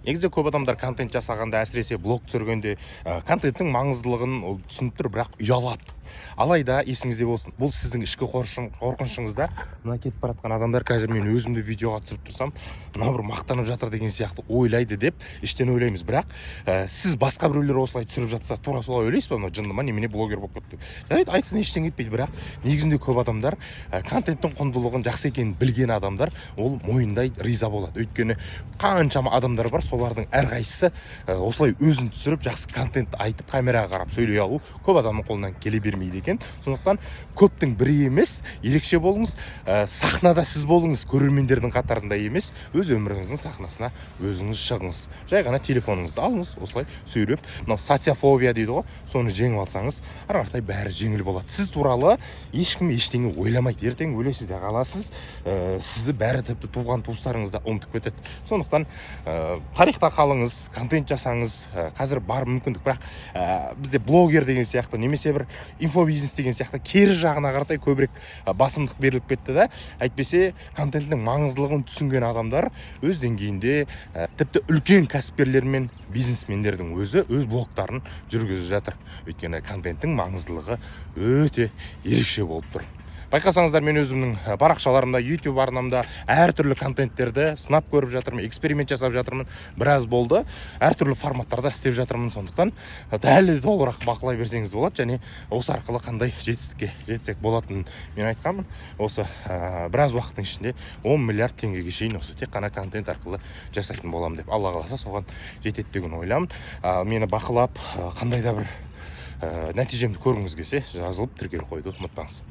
Негізі көп адамдар контент жасағанда, әсіресе блог түсіргенде, контенттің маңыздылығын ол түсініп тұр, бірақ ұялады. Алайда есіңізде болсын, бұл сіздің ішкі қорқынышыңызда. Мына кетіп бара жатқан адамдар қазір мен өзімді видеоға түсіріп тұрсам, мынау бір мақтанып жатыр деген сияқты ойлайды деп іштен ойлаймыз. Бірақ сіз басқа біреулер осылай түсіріп жатса, тура солай ойлайсыз ба: мынау жынды ма, немене, блогер болып кетті деп? Жарайды, айтсын, ештеңе етпейді. Бірақ негізінде көп адамдар контенттің құндылығын, жақсы екенін білген адамдар ол мойындайды, риза болады. Өйткені қаншама адамдар бар, солардың әрқайсысы осылай өзін түсіріп, жақсы контент айтып, камераға қарап сөйлей алу көп адамның қолынан келе бермейді екен. Сондықтан көптің бірі емес, ерекше болыңыз. Сахнада сіз болыңыз, көрермендердің қатарында емес. Өз өміріңіздің сахнасына өзіңіз шығыңыз. Жай ғана телефоныңызды алыңыз, осылай сөйлеп, мынау социофобия дейді ғой, соны жеңіп алсаңыз, ары қаратай бәрі жеңіл болады. Сіз туралы ешкім ештеңе ойламайды. Ертең өлесіз де қаласыз, сізді бәрі, тіпті туған туыстарыңыз да ұмытып кетеді. Сондықтан тарихта қалыңыз, контент жасаңыз. Қазір бар мүмкіндік, бірақ бізде блогер деген сияқты немесе бір инфобизнес деген сияқты кері жағына қаратай көбірек басымдық беріліп кетті да. Әйтпесе контенттің маңыздылығын түсінген адамдар өз деңгейінде, тіпті үлкен кәсіпкерлер мен бизнесмендердің өзі өз блогтарын жүргізіп жатыр. Өйткені контенттің маңыздылығы өте ерекше болып тұр. Байқасаңыздар, мен өзімнің парақшаларымда, YouTube арнамда әртүрлі контенттерді сынап көріп жатырмын, эксперимент жасап жатырмын. Біраз болды, әртүрлі форматтарда істеп жатырмын. Сондықтан дәл толығырақ бақылай берсеңіз болады және осы арқылы қандай жетістікке жетсек болатынын мен айтқанмын. Осы біраз уақыттың ішінде 10 миллиард теңгеге шейін осы тек қана контент арқылы жасайтын боламын деп. Алла қаласа, соған жетеді деген ойламын. Мені бақылап, қандай да бір нәтижемді көргіңіз келсе, жазылып, тіркеліп қоюды ұмытпаңыз.